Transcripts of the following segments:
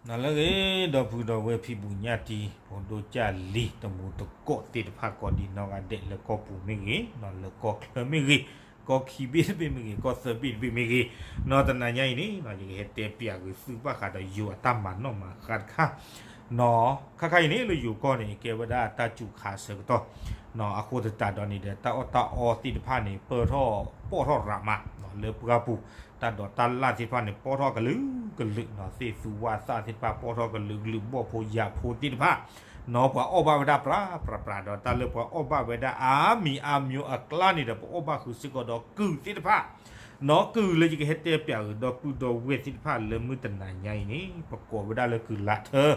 နလၢအဂ့ၤ ဒီပုၢ်ဒီဝဲၢ်ဖံဖုညၣ်တံၢ် ဖိဒိၣ်ကၢ်လံၤ တမူတကိးသ့ၣ်တဖၣ် ကိးဒံနီၢ်ဂၤဒဲး လၢကီၢ်ပူၤမ့ၢ်ဂ့ၤ, လၢကီၢ်ချၢမ့ၢ်ဂ့ၤ, ကီၢ်ခံဘ့ၣ်တဘ့ၣ်မ့ၢ်ဂ့ၤ, ကီၢ်သၢဘ့ၣ်တဘ့ၣ်မ့ၢ်ဂ့ၤ, နီၢ်တနၤညါအံၤန့ၣ် ယကဟဲတဲပျးဂ့ၤသုဘၣ်ဃးဒီးယိၤအတၢ်မၤနီၣ်မၤဃါတခါ, နီၢ် ခါခါအံၤန့ၣ် လၢယိၤကီၢ်န့ၣ် ကဲဝဲဒၣ်တၢ်စူၤခါအဆၢကတီၢ်, နီၢ် အဃိသတးဒီးန့ၣ်ဒီး တၢ်အီၣ်တၢ်အီသ့ၣ်တဖၣ်န့ၣ် ပၢၢ်ထီၣ်ပီၣ်ထီၣ်ရးမး, နီၢ် လၢပှၢ်ပူၤ တၢ်ဒိးတၢ်လၣ်သ့ၣ်တဖၣ်န့ၣ် ပီၣ်ထီၣ်ကလုာ်ကလုာ်, နီၢ် သ့ၣ်သူဝၣ်သၣ်သ့ၣ်တဖၣ် ပီၣ်ထီၣ်ကလုာ်ကလုာ်, ဘီၣ်ဖိယာ်ဖိသ့ၣ်တဖၣ်, နီၢ် ပှၤအီၣ်ဘၣ်ဝဲဒၣ်ပြးပြးပြးဒီး တၢ်လၢပှၤအီၣ်ဘၣ်ဝဲဒၣ်အါမံၤအါမံၤအကျါန့ၣ်ဒီး ပအီၣ်ဘၣ်ဃုာ်စ့ၢ်ကီးဒီးကုၢ်သ့ၣ်တဖၣ်, နီၢ် ကုၢ်လၢယကဟဲတဲပျးဂ့ၤ ဒီပုၢ်ဒီဝဲၢ်သ့ၣ်တဖၣ် လၢမုၢ်တနၤညါအံၤန့ၣ် ပကိးဝဲဒၣ်လၢကုၢ်လးထၢ,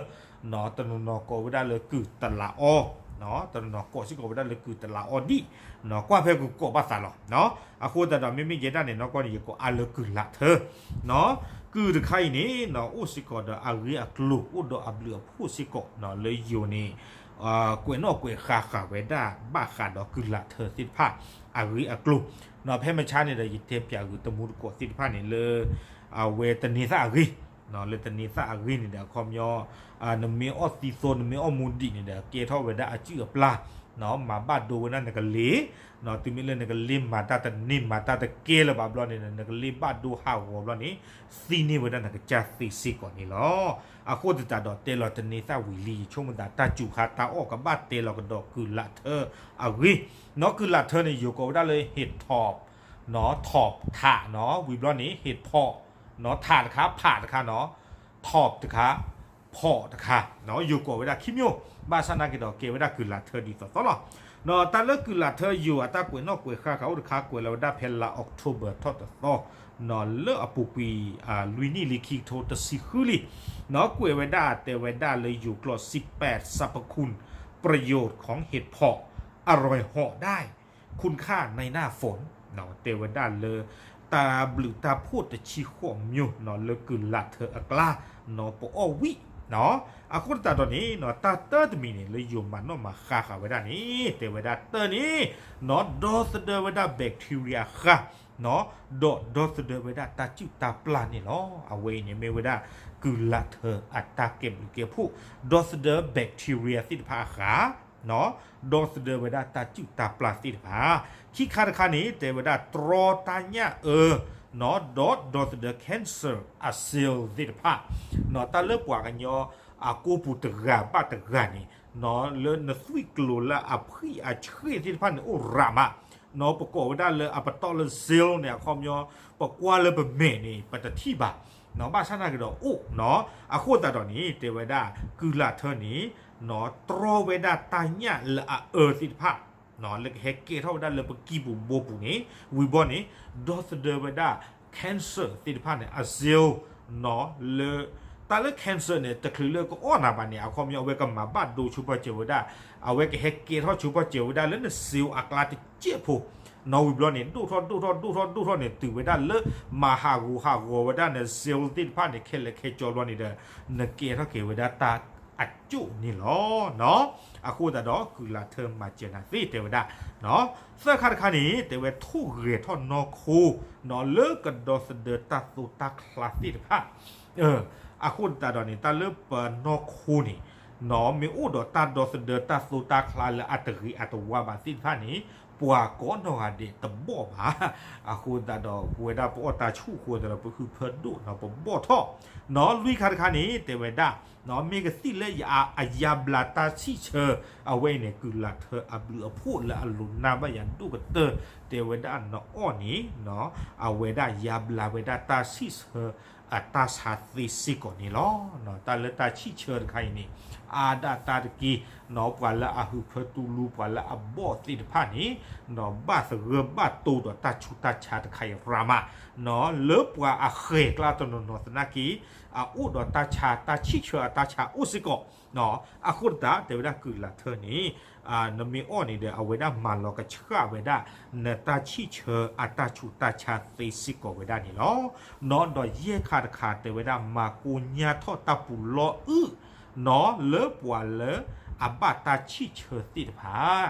နီၢ် တနီၤနီၤကိးဝဲဒၣ်လၢကုၢ်တလးအီ, နီၢ် တနီၤနီၤကိးစ့ၢ်ကီးဝဲဒၣ်လၢကုၢ်တလးအီဒံၣ်, နီၢ် ကွၢ်ဖဲကကိးဘၣ်သးလီၤ, နီၢ် အဃိသတးဒီး မ့မ့ၢ်ယဲဒၣ်န့ၣ် နီၢ်ကီၢ်န့ၣ် ယကိးအါလၢကုၢ်လးထၢ, နီၢ် ကုၢ်တခါအံၤန့ၣ် နီၢ် အိၣ်စ့ၢ်ကီးဒီးအဂ့ၢ်အကျိၤ အိၣ်ဒီးအဘျုးအဖှိၣ်စ့ၢ်ကီး, နီၢ် လၢယိၤန့ၣ် ကွဲးနီၣ်ကွဲးဃါဃာ်ဝဲဒၣ် ဘၣ်ဃးဒီးကုၢ်လးထၢသ့ၣ်တဖၣ် အဂ့ၢ်အကျိၤ, နီၢ် ဖဲမဆါန့ၣ်ဒီး ယတဲပျးဂ့ၤတမူတကိးသ့ၣ်တဖၣ်န့ၣ်လၢ အဝဲတန့ၤသၣ်အဂ့ၢ်, နီၢ် လၢတန့ၤသၣ်အဂ့ၢ်န့ၣ်ဒီး အခီပညီ နမ့ၢ်အီၣ်သံသိ နမ့ၢ်အီၣ်မူဒံးန့ၣ်ဒီး ကဲထီၣ်ဝဲဒၣ်အစုၣ်အပျၢ်, နီၢ် မၤဘၣ်ဒိဝဲဒၣ်နကလ့ၤ, နီၢ် တုၤမ့ၢ်လၢနကလ့ၤမၤတၢ်တန့ၢ် မၤတၢ်တကဲလၢၤဘၣ်ဘျီန့ၣ်ဒီး နကလ့ၤဘၣ်ဒိဟးဂီၤဘျီန့ၣ် သံန့ၢ်ဝဲဒၣ်နကစၢ်သ့စ့ၢ်ကီးန့ၣ်လီၤ. အဃိသတးဒီး တဲလီၤတန့ၤသၣ်ဝံၤလံ ယဆိကမိၣ်သး တၢ်စူၤခါတၢ်အီၣ်ကဘၣ်တဲလီၤကဒီးကုၢ်လးထၢအဂ့ၢ်, နီၢ် ကုၢ်လးထၢန့ၣ် ယိၤကိးဝဲဒၣ်လၢ hilltop, နီၢ် top ထး, နီၢ် ဝံၤဘျီန့ၣ် hilltop, နီၢ် ထးတခါ ဖးတခါ, နီၢ် top တခါ ဖီးတခါ, နီၢ် ယိၤကိးဝဲဒၣ်ခံမံၤ, ဘၣ်ဆၣ်နာ်က့ၤဒီး ကဲဝဲဒၣ်ကုၢ်လးထၢဒ်သိးသိးလီၤ. နီၢ် တၢ်လၢကုၢ်လးထၢယိၤအတၢ်ကွဲးနီၣ်ကွဲးဃါဃာ်အိၣ်တခါ ကွဲးလီၤဝဲဒၣ်ဖဲလါ October ထီၣ်တသီ, နီၢ် လၢအပူၤကွံာ် လွံၢ်နံၣ်လံ ခံကထိတဆံဃုလံ, နီၢ် ကွဲးဝဲဒၣ်တဲဝဲဒၣ်လၢယိၤကျိာ် สิบแปดสรรพคุณ ประโยชน์ของเห็ดเผาะ อร่อยเหาะได้ คุณค่าในหน้าฝน တဲဝဲဒၣ်လၢ တၢ်ဘျုးတၢ်ဖှိၣ်တဆံဃိးမံၤ နီၢ် လၢကုၢ်လးထၢအကျါ, နီၢ် ပအီၣ်ဝံၣ်, နီၢ် အဃိသတးဒီးန့ၣ် နီၢ် တၢ်တၢတမံၤန့ၣ် လၢယိၤမၤနီၣ်မၤဃါဃာ်ဝဲဒၣ်န့ၣ် တဲဝဲဒၣ်တၢန့ၣ်, နီၢ် ဒီသဒၢဝဲဒၣ် bacteria ဃၢ်, နီၢ် ဒီးဒီသဒၢဝဲဒၣ်တၢ်စုၣ်တၢ်ပျၢ်န့ၣ်လီၤ. အဝဲအံၤန့ၣ်မ့ၢ်ဝဲဒၣ် ကုၢ်လးထၢအတၢ်ကဲဘျုးကဲဖှိၣ်, ဒီသဒၢ bacteria သ့ၣ်တဖၣ်အဃၢ်, နီၢ် ဒီသဒၢဝဲဒၣ်တၢ်စုၣ်တၢ်ပျၢ်သ့ၣ်တဖၣ်, ခံခါတခါန့ၣ် တဲဝဲဒၣ်တြီတၢ်ညၣ်အၢ, နီၢ် ဒီးဒီသဒၢ cancer အ cell သ့ၣ်တဖၣ်, နီၢ် တၢ်လၢပှၤကညီအကိာ်ပူၤတဂၤဘၣ်တဂၤန့ၣ်, နီၢ် လၢနသွံၣ်ကျိၤလၢအဖှံၣ်အဆှ့ၣ်သ့ၣ်တဖၣ်န့ၣ် အိၣ်ရးမး, နီၢ် ပကိးဝဲဒၣ်လၢအပတီၢ်လၢ cell န့ၣ် အခီပညီ ပကွၢ်လၢပမဲာ်န့ၣ် ပတထံၣ်ဘၣ်, နီၢ် ဘၣ်ဆၣ်နာ်က့ၤဒီးအိၣ်, နီၢ် အဃိသတးဒီးန့ၣ် တဲဝဲဒၣ် ကုၢ်လးထၢန့ၣ် နီၢ် တြီဝဲဒၣ်တၢ်ညၣ်လၢအအၢသ့ၣ်တဖၣ်, နီၢ် လၢကဟဲကဲထီၣ်ဝဲဒၣ်လၢပကံၢ်ပူၤဘိပူၤန့ၣ် ဝံၤဘီန့ၣ် ဒီသဒၢဝဲဒၣ် cancer သ့ၣ်တဖၣ်န့ၣ် အ cell, နီၢ် လၢ တၢ်လၢ cancer န့ၣ် တချုးလၢကအီၣ်နၤဘၣ်န့ၣ် အခီပညီ အဝဲကမၤဘၣ်ဒိဆိပာ်စၢၤဝဲဒၣ်, အဝဲကဟဲကဲထီၣ်ဆိပာ်စၢၤဝဲဒၣ်လၢန cell အကျါတစဲးဖိ, နီၢ် ဝံၤဘျီန့ၣ် ဒိၣ်ထီၣ်ဒိၣ်ထီၣ်ဒိၣ်ထီၣ်ဒိၣ်ထီၣ်န့ၣ် တုၤဝဲဒၣ်လၢမၤဟးဂူာ်ဟးဂီၤဝဲဒၣ်န cell သ့ၣ်တဖၣ်န့ၣ် ခဲလၢာ်ခဲဆ့ဘျီန့ၣ်ဒီး နကဲထီၣ်က့ၤဝဲဒၣ်တၢ်အကၠိၣ်န့ၣ်လီၤ. နီၢ် အဃိသတးဒီး ကုၢ်လးထၢမၤစၢၤနၤသ့ တဲဝဲဒၣ်, နီၢ် သၢခါတခါန့ၣ် တဲဝဲထိၣ်ဂဲၤထီၣ်နီၢ်ခိ, နီၢ် လၢကဒီသဒၢတၢ်သိတၢ်ချါသ့ၣ်တဖၣ်, အဃိသတးဒီးန့ၣ် တၢ်လၢပနီၢ်ခိန့ၣ်, နီၢ် မ့ၢ်အိၣ်ဒီးတၢ်ဒီသဒၢတၢ်သိတၢ်ချါလၢအတဂ့ၤအတဝါဘၣ်သ့ၣ်တဖၣ်န့ၣ် ပှၤကိးနီၢ်ဂၤဒဲးတဘီၣ်ဘၣ်, အဃိသတးဒီး ပဝဲဒၣ်ပအီၣ်တၢ်ဆူၣ်အဃိသတးဒီး ပဟုးဖၢဒိၣ် နီၢ် ပဘီၣ်ထီၣ်, နီၢ် လွံၢ်ခါတခါန့ၣ် တဲဝဲဒၣ် နီၢ် မ့ၢ်ကသံၣ်လၢအယါဘျါတၢ်ဆံၣ်ဆၢ, အဝဲအံၤန့ၣ် ကုၢ်လးထၢအဘျုးအဖှိၣ်လၢအလိၤနၢ်ဘၣ်ယၤဒိၣ်ကတၢၢ်, တဲဝဲဒၣ်နအီၣ်န့ၣ်, နီၢ် အဝဲဒၣ်ယါဘျါဝဲဒၣ်တၢ်ဆံၣ်ဆၢအတၢ်ဆါသ့စ့ၢ်ကီးန့ၣ်လီၤ. နီၢ် တၢ်လၢတၢ်ဆံၣ်ဆၢတခါအံၤန့ၣ် အါဒၣ်တၢ်တက့ၢ်, နီၢ် ပှၤလၢအဟုးဖၢတူၢ်လူ ပှၤလၢအဘီၣ်သ့ၣ်တဖၣ်န့ၣ်, နီၢ် ဘၣ်သဂၢၢ်ဘၣ်တိဒီးတၢ်ဆူးတၢ်ဆါတခါအံၤရၤမး, နီၢ် လၢပှၤအဃဲၤကျါတနီၤနီၤသနာ်က့ အအိၣ်ဒီးတၢ်ဆါ တၢ်ဆံၣ်ဆၢအတၢ်ဆါအိၣ်စ့ၢ်ကီး, နီၢ် အဃိသတး တဲဝဲဒၣ်ကုၢ်လးထၢန့ၣ်, နမ့ၢ်အီၣ်န့ၣ်ဒီး အဝဲဒၣ်မၤလီၤကဆှၣ်ဝဲဒၣ် နတၢ်ဆံၣ်ဆၢအတၢ်ဆူးတၢ်ဆါသ့စ့ၢ်ကီးဝဲဒၣ်န့ၣ်လီၤ. နီၢ် ဒီးယဲၢ်ခါတခါ တဲဝဲဒၣ်မၤကိညၢ်ထီၣ်တၢ်ပူၤလီအုၣ်, နီၢ် လၢပှၤလၢ အဘၣ်တၢ်ဆံၣ်ဆၢသ့ၣ်တဖၣ်,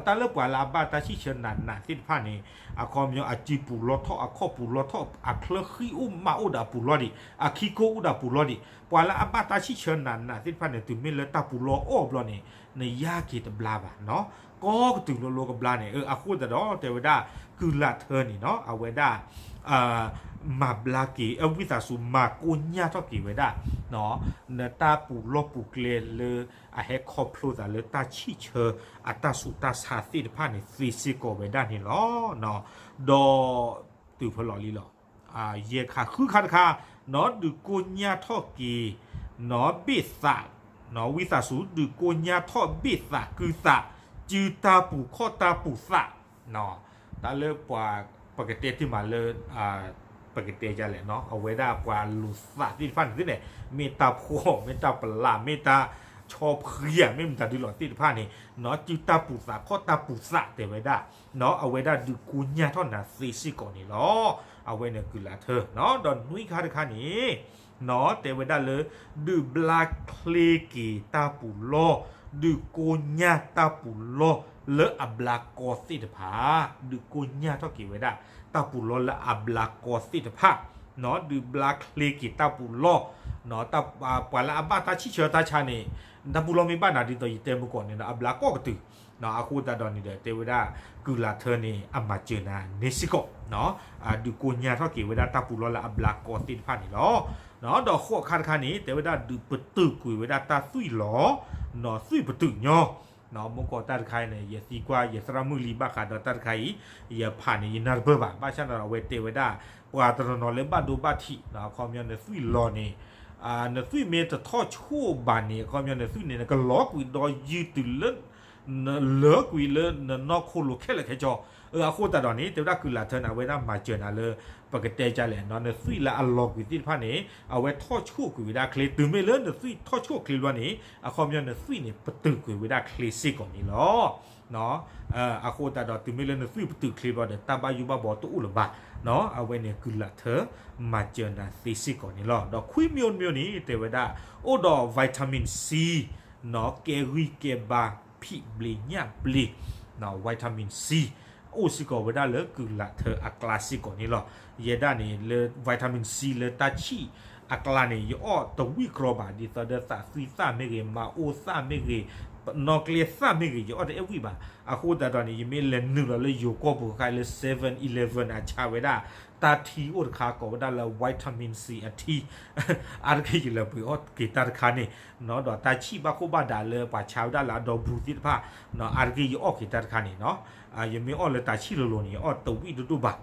တၢ်လၢပှၤလၢအဘၣ်တၢ်ဆံၣ်ဆၢနးနးသ့ၣ်တဖၣ်န့ၣ် အခီပညီအစုပူၤလီၢ်ထီၣ် အခီၣ်ပူၤလီၢ်ထီၣ် အချၢဃံအိၣ်မးအိၣ်ဒီးအပူၤလီၢ်ဒံး, အခံခိၣ်အိၣ်ဒီးအပူၤလီၢ်ဒံး, ပှၤလၢအဘၣ်တၢ်ဆံၣ်ဆၢနးနးသ့ၣ်တဖၣ်န့ၣ် တုၤမ့ၢ်လၢတၢ်ပူၤလီၢ်အီၣ်ဘျီန့ၣ် နယါက့ၤတဘျါဘၣ်နီၤ, ကီကတုၤလိၤလိၤကဘျါန့ၣ် အဃိသတးဒီး တဲဝဲဒၣ် ကုၢ်လးထၢန့ၣ်နီၤ အဝဲဒၣ် မၤဘျါက့ၤ အဝံသးစူၤ မၤကိညၢ်ထီၣ်က့ၤဝဲဒၣ် နတၢ်ပူၤလီၢ်ပူၤကျဲလၢအဟဲခီဖျိသးလၢတၢ်ဆံၣ်ဆၢအတၢ်ဆူးတၢ်ဆါသ့ၣ်တဖၣ်န့ၣ် သ့စ့ၢ်ကီးဝဲဒၣ်န့ၣ်လီၤ. ဒီးတုၤဖဲလီၤလံလီၤ. ယဲၢ်ခါဃုခါတခါ နီၤ ဒုးကိညၢ်ထီၣ်က့ၤ နီၤ ဘ့ၣ်သး နီၤ ဝံသးစူၤ ဒုးကိညၢ်ထီၣ်ဘ့ၣ်သးကုသး စုတၢ်ပူၤခီၣ်တၢ်ပူၤသး တၢ်လၢပှၤ ပကတဲတ့ၢ်မးလၢ ပကတဲဒ်လဲၣ်နီၤ အဝဲဒၣ်ပှၤလိၤသးသ့ၣ်တဖၣ်န့ၣ်သ့ၣ်န့ၣ် မ့ၢ်တၢ်ဖှီၣ် မ့ၢ်တၢ်ပလး မ့ၢ်တၢ်ဆီဖှံဧါ မ့ၢ်မတၤဒုလီၤသ့ၣ်တဖၣ်န့ၣ် နီၤ စုတၢ်ပူၤသးခီၣ်တၢ်ပူၤသးတဲဝဲဒၣ် နီၤ အဝဲဒၣ်ဒုးကိညၢ်ထီၣ်နၤသ့စ့ၢ်ကီးန့ၣ်လီၤ. အဝဲန့ၣ်ကုၢ်လးထၢ နီၤ ဒီးနွံခါတခါန့ၣ် နီၤ တဲဝဲဒၣ်လၢ ဒုးဘျါချ့က့ၤတၢ်ပူၤလီၢ် ဒုးကိညၢ်တၢ်ပူၤလီၢ်လၢအဘျါကီသ့ၣ်တဖၣ် ဒုးကိညၢ်ထီၣ်က့ၤဝဲဒၣ် တၢ်ပူၤလီၢ်လၢအဘျါကီသ့ၣ်တဖၣ် နီၤ ဒုးဘျါချ့က့ၤတၢ်ပူၤလီၢ် နီၤ ပှၤလၢအဘၣ်တၢ်ဆံၣ်ဆၢတၢ်ဆါန့ၣ် တၢ်ပူၤလီၢ်မ့ၢ်ဘၣ်နၤဒ်သိးယတဲမုၢ်ကီၢ်န့ၣ်ဒီး အဘျါကီၢ်ကတုၤ အဃိသတးဒီးန့ၣ်ဒီး တဲဝဲဒၣ် ကုၢ်လးထၢန့ၣ် အမၤစၢၤနၤန့ၣ်စ့ၢ်ကီး ဒုးကိညၢ်ထီၣ်က့ၤဝဲဒၣ်တၢ်ပူၤလီၢ်လၢအဘျါကီသ့ၣ်တဖၣ်န့ၣ်လီၤ. ဒီးဃိးခါတခါန့ၣ် တဲဝဲဒၣ်ဒုးပတုာ်ကွံာ်ဝဲဒၣ်တၢ်သွံၣ်လီၤ နီၤ သွံၣ်ပတုာ်ညီ မုၢ်ကီၢ်တၢ်တခါအံၤန့ၣ် ယသံကွၢ်ယသရၣ်မုၣ်လံဘၣ်ဃးဒီးတၢ်တခါအံၤ ယဖးန့ၣ် ယနၢ်တပၢၢ်ဘၣ် ဘၣ်ဆၣ်ဒီးအဝဲတဲဝဲဒၣ် ပှၤတနီၤနီၤလၢဘၣ်ဒိဘၣ်ထံး အခီပညီနသွံၣ်လီၤန့ၣ် နသွံၣ်မ့ၢ်တထီၣ်ဆိၣ်ဘၣ်န့ၣ် အခီပညီနသွံၣ်န့ၣ် နကလီၤကွံာ်ဒီးယုၢ်တုၤလၢ နလၢကွံာ်လၢနနီၢ်ခိလိၤခဲလၢာ်ခဲဆ့ အဃိသတးဒီးန့ၣ် တဲဝဲဒၣ်ကုၢ်လးထၢန့ၣ် အဝဲဒၣ်မၤစၢၤနၤလၢ ပကတဲဒ်လဲၣ်နီၤ နသွံၣ်လၢအလီၤကွံာ်သ့ၣ်တဖၣ်န့ၣ် အဝဲထီၣ်ဆိၣ်ကွံာ်ဝဲဒၣ်ချ့ တုၤမ့ၢ်လၢနသွံၣ်ထီၣ်ဆိၣ်ချ့ဘျီန့ၣ် အခီပညီနသွံၣ်န့ၣ် ပတုာ်ကွံာ်ဝဲဒၣ်ချ့စ့ၢ်ကီးန့ၣ်လီၤ. အဃိသတးဒီး တုၤမ့ၢ်လၢနသွံၣ်ပတုာ်ချ့ဘျီဒီး တၢ်ဘၣ်ယိၣ်ဘၣ်ဘှီတအိၣ်လၢၤဘၣ် အဝဲန့ၣ်ကုၢ်လးထၢ မၤစၢၤနၤသ့စ့ၢ်ကီးန့ၣ်လီၤ. ဒီးခွံမံၤအိၣ်တမံၤန့ၣ် တဲဝဲဒၣ် အိၣ်ဒီး vitamin C နီၤ ကဲဂံၢ်ကဲဘါ ဖံးဘျ့ညၣ်ဘျ့ နီၤ vitamin C အိၣ်စ့ၢ်ကီးဝဲဒၣ်လၢကုၢ်လးထၢအကျါစ့ၢ်ကီးန့ၣ်လီၤ. ယဲဒၣ်န့ၣ်လၢ vitamin C လၢတၢ်ဆံၣ်အကျါန့ၣ် ယအီၣ်တဝံၣ်ကြီဘၣ် ဒ်သိးဒီးသးသွံၣ်သၣ်မ့ၢ်ဂ့ၤ မၤအိၣ်သၣ်မ့ၢ်ဂ့ၤ နီၣ်ကျဲသၣ်မ့ၢ်ဂ့ၤ ယအီၣ်တအဲၣ်ဝံၣ်ဘၣ်. အဃိသတးဒီးန့ၣ် ယမ့ၢ်လဲၤနုာ်လီၤလၢယိၤကီၢ်ပူၤခါလၢ seven eleven အဆါဝဲဒၣ် တၢ်ထံအိၣ်တခါကိးဝဲဒၣ်လၢ vitamin C အထံ အါတက့ၢ်ယလဲၤပှ့ၤအီၣ်က့ၤတၢ်တခါန့ၣ် ဒီးတၢ်ဆံၣ်ဘၣ်ခိၣ်ဘၣ်ဒးလၢပှၤဆါဝဲဒၣ်လၢအဒီပူၤသ့ၣ်တဖၣ် အါတက့ၢ်ယအီၣ်က့ၤတၢ်တခါန့ၣ်နီၤ ယမ့ၢ်အီၣ်လၢတၢ်ဆံၣ်လိၤလိၤန့ၣ် ယအီၣ်တဝံၣ်ဒိၣ်ဒိၣ်ဘၣ်.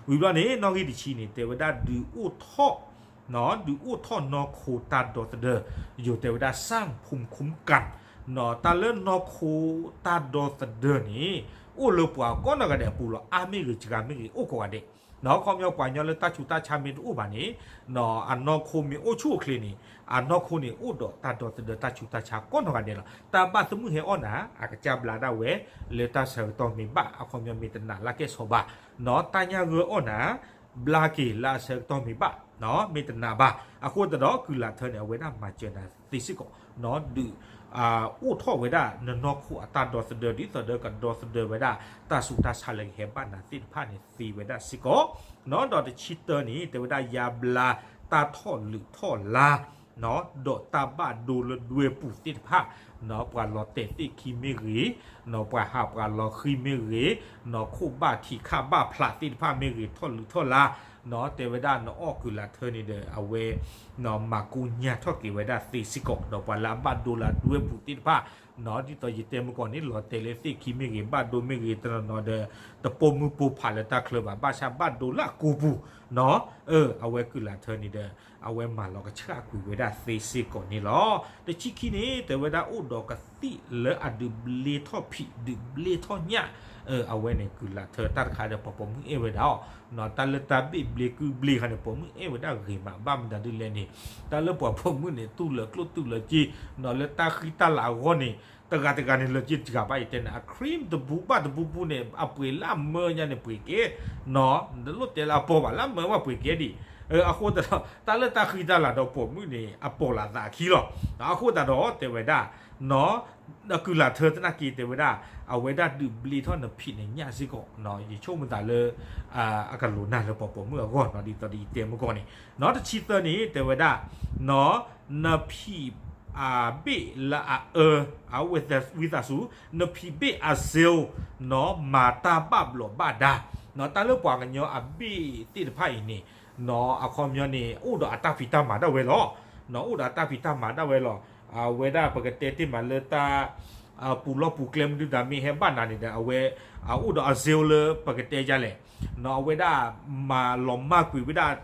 ဝံၤဘျီန့ၣ် နီၣ်ဂံၢ်တဆံန့ၣ် တဲဝဲဒၣ်ဒုးအိၣ်ထီၣ် ဒုးအိၣ်ထီၣ်နီၢ်ခိတၢ်ဒီသဒၢ ယိၤတဲဝဲဒၣ် สร้างภูมิคุ้มกัน နီၤ တၢ်လၢနီၢ်ခိတၢ်ဒီသဒၢန့ၣ် အိၣ်လၢပှၤကိးနီၢ်ဂၤဒဲးအပူၤလီၤ. အါမ့ၢ်ဂ့ၤ စှၤမ့ၢ်ဂ့ၤ အိၣ်ကိးဂၤဒဲး နီၤ အခီပညီပှၤကညီလၢတၢ်ဆူးတၢ်ဆါမ့ၢ်တအိၣ်ဘၣ်န့ၣ် နီၤ အနီၢ်ခိမ့ၢ်အိၣ်ဆူၣ်အိၣ်ချ့န့ၣ် အနီၢ်ခိန့ၣ်အိၣ်ဒီးတၢ်ဒီသဒၢတၢ်ဆူးတၢ်ဆါကိးနီၢ်ဂၤဒဲးလီၤ. တၢ်ဘၣ်သမုၣ်ဟဲအီၣ်နၤ အကစၢ်ဘျါဒၣ်ဝဲ လၢတၢ်ဆၢကတီၢ်မ့ၢ်ဘၣ် အခီပညီမ့ၢ်တနာ်လၢကဲဆီဘၣ် နီၤ တၢ်ညၣ်ဂၢၢ်အီၣ်နၤ ဘျါက့ၤလၢအဆၢကတီၢ်မ့ၢ်ဘၣ် နီၤ မ့ၢ်တနာ်ဘၣ်. အဃိသတးဒီး ကုၢ်လးထၢန့ၣ် အဝဲဒၣ်မၤစၢၤနၤသ့စ့ၢ်ကီး နီၤ ဒုး အိၣ်ထီၣ်ဝဲဒၣ်နနီၢ်ခိအတၢ်ဒီသဒၢ ဒ်သိးဒီးကဒီသဒၢဝဲဒၣ် တၢ်ဆူးတၢ်ဆါလၢကဟဲဘၣ်နၤသ့ၣ်တဖၣ်န့ၣ် သ့ဝဲဒၣ်စ့ၢ်ကီး နီၤ ဒီးတဆံတၢန့ၣ် တဲဝဲဒၣ်ယါဘျါတၢ်ထီၣ်လုးထီၣ်လါ နီၤ ဒီးတၢ်ဘၣ်ဒိလၢဒွဲပူၤသ့ၣ်တဖၣ် နီၤ ပှၤလီၤတဲာ်သ့ၣ်ခံမ့ၢ်ဂ့ၤ နီၤ ပှၤဟးပှၤလီၤဃံမ့ၢ်ဂ့ၤ နီၤ ခိၣ်ဘၣ်ထံးခၣ်ဘၣ်ဖျးသ့ၣ်တဖၣ်မ့ၢ်ဂ့ၤ ထီၣ်လုးထီၣ်လါ နီၤ တဲဝဲဒၣ်နအီၣ်ကုၢ်လးထၢန့ၣ်ဒီး အဝဲ နီၤ မၤကိညၢ်ထီၣ်က့ၤဝဲဒၣ်သ့စ့ၢ်ကီး ဒီးပှၤလၢအဘၣ်ဒိလၢဒွဲပူၤသ့ၣ်တဖၣ် နီၤ ဒ်သိးယတဲမုၢ်ကီၢ်န့ၣ် လီၤတဲာ်လၢသ့ၣ်ခံမ့ၢ်ဂ့ၤ ဘၣ်ဒိမ့ၢ်ဂ့ၤ တနီၤနီၤဒီး တပိာ်မုၢ်ပိာ်ဖးလၢတၢ်ချၢဘၣ် ဘၣ်ဆၣ်ဘၣ်ဒိလၢအကိာ်ပူၤ နီၤ အဝဲကုၢ်လးထၢန့ၣ်ဒီး အဝဲမၤလီၤကဆှၣ်ကွံာ်ဝဲဒၣ်သ့စ့ၢ်ကီးန့ၣ်လီၤ. တဆံခံန့ၣ် တဲဝဲဒၣ်အိၣ်ဒီးကသံၣ်လၢအဒုးဘျ့ထီၣ်ဖံး ဒုးဘျ့ထီၣ်ညၣ် အဝဲန့ၣ်ကုၢ်လးထၢတၢ်တခါဒီးပှၤပိာ်မုၣ်အဲၣ်ဝဲဒၣ်အီၤ နီၤ တၢ်လၢတၢ်ဘ့ၣ်ဘျ့ကုၢ်ဘျ့ခါန့ၣ် ပိာ်မုၣ်အဲၣ်ဝဲဒၣ်ဂ့ၤမး ဘၣ်မတၤဒ်လဲၣ်န့ၣ် တၢ်လၢပှၤပိာ်မုၣ်န့ၣ် တူၢ်လၢကျိၣ်တူၢ်လၢစ့ နီၤ လၢတၢ်ဃံတၢ်လၤအဂီၢ်န့ၣ် တဂၤတဂၤန့ၣ် လၢစ့တဂၤဘၣ် ယတဲန့ၣ် အ cream တဘူးဘၣ်တဘူးဘူးန့ၣ် အပှ့ၤလၢအမၢညါန့ၣ်ပှ့ၤကဲ နီၤ တလိၣ်တဲလၢအပီၤဘၣ် လၢအမၢဝဲပှ့ၤကဲဒံး အဃိသတးဒီး တၢ်လၢတၢ်ဃံတၢ်လၤဒီးပိာ်မုၣ်န့ၣ် အပီၤလၢသးအခံလီၤ. အဃိသတးဒီးတဲဝဲဒၣ် နီၢ် ကုၢ်လၢ်ထၢသနာ်က့ တဲဝဲဒၣ် အဝဲဒၣ်ဒုးဘျ့ထီၣ်နဖံးနညၣ်စ့ၢ်ကီး, ယဆိကမိၣ်သးလၢ အကလိၤနၢ်လၢပှၤပိာ်မုၣ်အဂီၢ်နီၢ် ဒ်သိးဒီးယတဲမုၢ်ကီၢ်န့ၣ်, နီၢ် တဆံသၢန့ၣ် တဲဝဲဒၣ် နီၢ် နဖံးအဘ့ၣ်လၢအအၢ အဝဲသးဝံသးစူၤ နဖံးဘ့ၣ်အ sale နီၢ် မၤတၢ်ဘၣ်ဘျီးဘၣ်ဒါ, နီၢ် တၢ်လၢပှၤကညီအဘ့ၣ်သ့ၣ်တဖၣ်အံၤန့ၣ် နီၢ် အခီပညီန့ၣ် အိၣ်ဒီးအတၢ်ဖံးတၢ်မၤဒၣ်ဝဲလီၤ, နီၢ် အိၣ်ဒီးအတၢ်ဖံးတၢ်မၤဒၣ်ဝဲလီၤ, အဝဲဒၣ်ပကတဲတ့ၢ်မးလၢတၢ် ပူၤလီၢ်ပူၤကျဲမနုၤတၢ်မ့ၢ်ဟဲဘၣ်နၤန့ၣ်ဒီး အဝဲ အိၣ်ဒီးအ sale လၢပကတဲယါလဲၣ်, နီၢ် အဝဲဒၣ်မၤလီၤမၢ်ကွံာ်ဝဲဒၣ်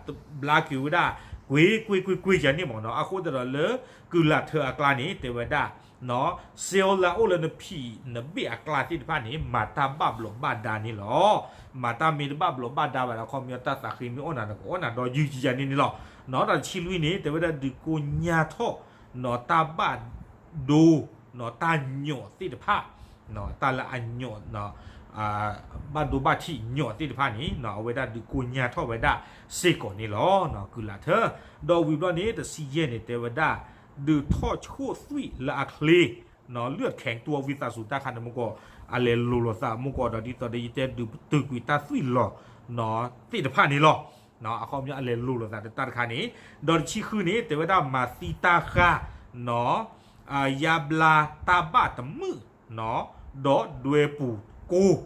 ဘျါကွံာ်ဝဲဒၣ် ကွ့ကွ့ကွ့ကွ့ယၤန့ၣ်မ့ၢ်နီၢ် အဃိသတးဒီးလၢ ကုၢ်လၢ်ထၢအကျါန့ၣ် တဲဝဲဒၣ် နီၢ် sale လၢအအိၣ်လၢနဖံးနဘ့ၣ်အကျါသ့ၣ်တဖၣ်န့ၣ် မၤတၢ်ဘၣ်ဘျီးဘၣ်ဒါန့ၣ်လီၤ. မၤတၢ်မ့ၢ်တဘၣ်ဘျီးဘၣ်ဒါဘၣ်ဒီး အခီပညီတၢ်သးဃ့မ့ၢ်အီၣ်နၤဒီး ကအီၣ်နၤဒီးယုၢ်ယၤန့ၣ်န့ၣ်လီၤ. နီၢ် တဆံလွံၢ်န့ၣ် တဲဝဲဒၣ်ဒုးကိညၢ်ထီၣ် နီၢ် တၢ်ဘၣ်ဒိ နီၢ် တၢ်ညိးသ့ၣ်တဖၣ်, တၢ်လၢအညိး ဘၣ်ဒိဘၣ်ထံးညိးသ့ၣ်တဖၣ်န့ၣ် အဝဲဒၣ်ဒုးကိညၢ်ထီၣ်ဝဲဒၣ်စ့ၢ်ကီးန့ၣ်လီၤ. ကုၢ်လၢ်ထၢ ဒီးဝံၤဘျီန့ၣ် တဆံယဲၢ်န့ၣ် တဲဝဲဒၣ် ဒုးထီၣ်ဆိၣ်သွံၣ်လၢအချ့ နီၢ် လၢခဲတူဝံသးစူၤတၢ်ခါန့ၣ်မ့ၢ်ကီး အလဲၤလိၤလိာ်သးမ့ၢ်ကီးဒီး ဒ်သိးဒီးယတဲဒုးပတုာ်ကွံာ်တၢ်သွံၣ်လီၤ နီၢ် သ့ၣ်တဖၣ်န့ၣ်လီၤ. အခီပညီအလဲၤလိၤလိာ်သးတၢ်တခါန့ၣ်, ဒီးတဆံဃုန့ၣ် တဲဝဲဒၣ်မၤသံတၢ်ဃၢ် နီၢ် ယါဘျါတၢ်ဘၣ်တမုာ် နီၢ် ဒီးဒွဲပူၤကိၢ်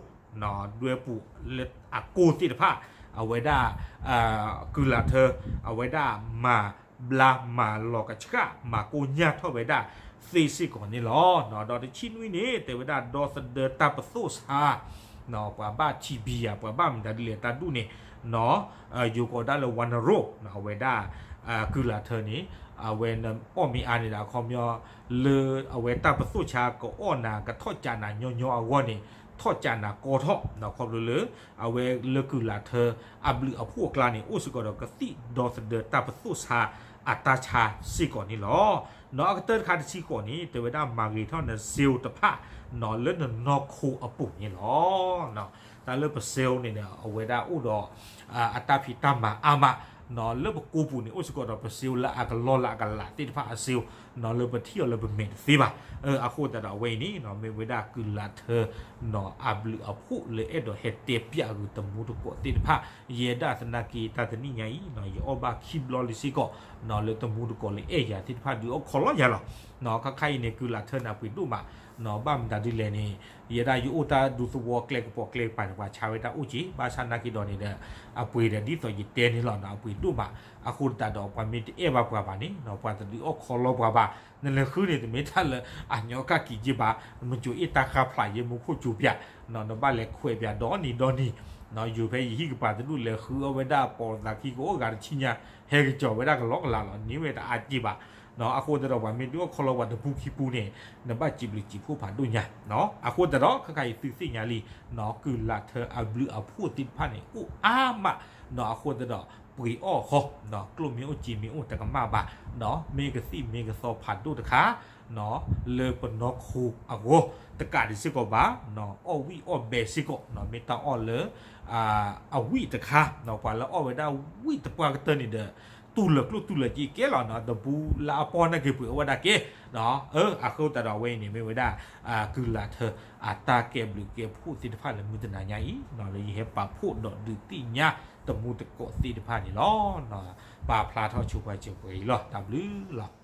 နီၢ် ဒွဲပူၤလၢအကိၢ်သ့ၣ်တဖၣ် အဝဲဒၣ် ကုၢ်လၢ်ထၢ အဝဲဒၣ်မၤဘျါမၤလီၤကဆှၣ် မၤကိညၢ်ထီၣ်ဝဲဒၣ်သ့စ့ၢ်ကီးန့ၣ်လီၤ. ဒီးတဆံနွံန့ၣ် တဲဝဲဒၣ်ဒီသဒၢတၢ်ပသိၣ်ဆါ နီၢ် ပှၤဘၣ်ထံဘံယၤ ပှၤဘၣ်မတၤဒ်လဲၣ်တၢ်ဒူၣ်န့ၣ် နီၢ် ယိၤကီးဒၣ်လၢဝါနရိၣ် နီၢ် အဝဲဒၣ် ကုၢ်လၢ်ထၢန့ၣ် အဝဲနအီၣ်မ့ၢ်အါန့ၣ်ဒီး အခီပညီ လၢအဝဲတၢ်ပသိၣ်ဆါကအီၣ်နၤ ကထီၣ်ကးနၤညီညီအဂီၢ်န့ၣ် ထီၣ်ကးနၤကီထီၣ် နီၢ် ခီဖျိလၢ အဝဲလၢကုၢ်လၢ်ထၢအဘျုးအဖှိၣ်အကျါန့ၣ် အိၣ်စ့ၢ်ကီးဒီးကသံၣ်ဒီသဒၢတၢ်ပသိၣ်ဆါအတၢ်ဆါစ့ၢ်ကီးန့ၣ်လီၤ. နီၢ် အကတၢၢ်တခါတဆံဃိးန့ၣ် တဲဝဲဒၣ်မၤဂ့ၤထီၣ်န sale တဖၣ် နီၢ် လၢနနီၢ်ခိအပူၤန့ၣ်လီၤ. တၢ်လၢပ sale န့ၣ်ဒီး အဝဲဒၣ်အိၣ်ဒီး အတၢ်ဖံးတၢ်မၤအါမး နီၢ် လၢပကိးပူၤန့ၣ် အိၣ်စ့ၢ်ကီးဒီးပ sale လၢအကလီလၢအကလးသ့ၣ်တဖၣ်အ sale နီၢ် လၢပထံၣ်အီၤလၢပမဲာ်တသ့ဘၣ်. အဃိသတးဒီးအဝဲအံၤန့ၣ် နီၢ် မ့ၢ်ဝဲဒၣ်ကုၢ်လၢ်ထၢ နီၢ် အဘျုးအဖှိၣ်လၢအဲၣ်ဒိးဟဲတဲပျးဂုာ်တမူတကိးသ့ၣ်တဖၣ် ယဲဒၣ်သနာ်က့တၢ်တနံၣ်ညါအံၤ နီၢ် ယအီၣ်ဘၣ်ခံဘျီလံစ့ၢ်ကီး နီၢ် လၢတမူတကိးလၢအဲၣ်ယၤသ့ၣ်တဖၣ်ဒုးအီၣ်ခီလီၤယၤလီၤ. နီၢ် ခါခါအံၤန့ၣ် ကုၢ်လၢ်ထၢန့ၣ် အပှ့ၤဒိၣ်မး နီၢ် ဘၣ်မတၤဒ်လဲၣ်န့ၣ် ယဲဒၣ်ယအိၣ်တၢ်ဒူသဝီကျဲကပီၤကျဲကပၤန့ၣ် ပှၤဆါဝဲဒၣ်အိၣ်က့ၤ ဘၣ်ဆၣ်သနာ်က့ဒီးန့ၣ်ဒီး အပှ့ၤဒီးဒ်သိးယတဲန့ၣ်လီၤ နီၢ် အပှ့ၤဒိၣ်မး. အဃိသတးဒီးပှၤမ့ၢ်တအဲၣ်ဘၣ်ပှၤဘၣ်န့ၣ် နီၢ် ပှၤတဒုးအီၣ်ခီလီၤပှၤဘၣ်. နလဲၤဃုန့ၣ်တမ့ၢ်တၢ်လၢအညီကၣ်က့ၤက့ၤဘၣ်, မ့ၢ်ကၠိအ့ၣ်တၢ်ဃါဖျးယဲမူခိၣ်ကၠိပၠး, နီၢ် နဘၣ်လဲၤခွဲးပၠးဒီနံၤဒီနံၤ, နီၢ် ယိၤဖဲယဟံၣ်ကပၤတဒူၣ်လဲၤဃုအီၣ်ဝဲဒၣ်ပိာ်သးခံကအိၣ်ဂၤတဆံညါ ဟဲကစီၤဝဲဒၣ်ကလီကလးလီၤ န့ၢ်ဝဲတအါက့ၤဘၣ်. နီၢ် အဃိသတးဒီးပှၤမ့ၢ်ဒုးအီၣ်ခီလီၤပှၤတပူၤခံပူၤန့ၣ် နဘၣ်စံးဘျုးစံးဖှိၣ်ဖးဒိၣ်ညါ. နီၢ် အဃိသတးဒီး ခါခါအံၤသုသ့ၣ်ညါလံ နီၢ် ကုၢ်လၢ်ထၢအဘျုးအဖှိၣ်သ့ၣ်တဖၣ်န့ၣ် အိၣ်အါမး. နီၢ် အဃိသတးဒီး ပှ့ၤအီၣ်ဃီ, နီၢ် ကျိၣ်မ့ၢ်အိၣ်စ့မ့ၢ်အိၣ်တကမၣ်ဘၣ်, နီၢ် မ့ၢ်ကသံၣ်မ့ၢ်ကသီဖးဒိၣ်တခါ, နီၢ် လၢပနီၢ်ခိအဂီၢ် တကးဒံးစ့ၢ်ကီးဘၣ်, နီၢ် အီၣ်ဝံၣ်အီၣ်ဘဲစ့ၢ်ကီး, နီၢ် မ့ၢ်တၢ်အီၣ်လၢ အဝံၣ်တခါ, နီၢ် ပှၤလၢအီၣ်ဝဲဒၣ်ဝံၣ်တပှၢ်ကတၢၢ်န့ၣ်ဒီး တူၢ်လၢာ်ကျိၣ်တူၢ်လၢာ်စ့ကဲလီၤ, နီၢ် တပူၤလၢအပီၢ်န့ၣ်က့ၤပှ့ၤအီၣ်ဝဲဒၣ်ကဲ. နီၢ် အဃိသတးဒီးအဝဲအံၤန့ၣ် မ့ၢ်ဝဲဒၣ် ကုၢ်လၢ်ထၢ အတၢ်ကဲဘျုးကဲဖှိၣ်သ့ၣ်တဖၣ်လၢမုၢ်တနၤညါအံၤ, နီၢ် လၢယဟဲပာ်ဖှိၣ်ဒီးဒုးသ့ၣ်ညါတမူတကိးသ့ၣ်တဖၣ်န့ၣ်လီၤ. နီၢ် ပာ်ဖျါထီၣ်ဆိပှၤစၢၤပှဲၤအံၤလီၤ. တၢ်ဘျုးလီၤ.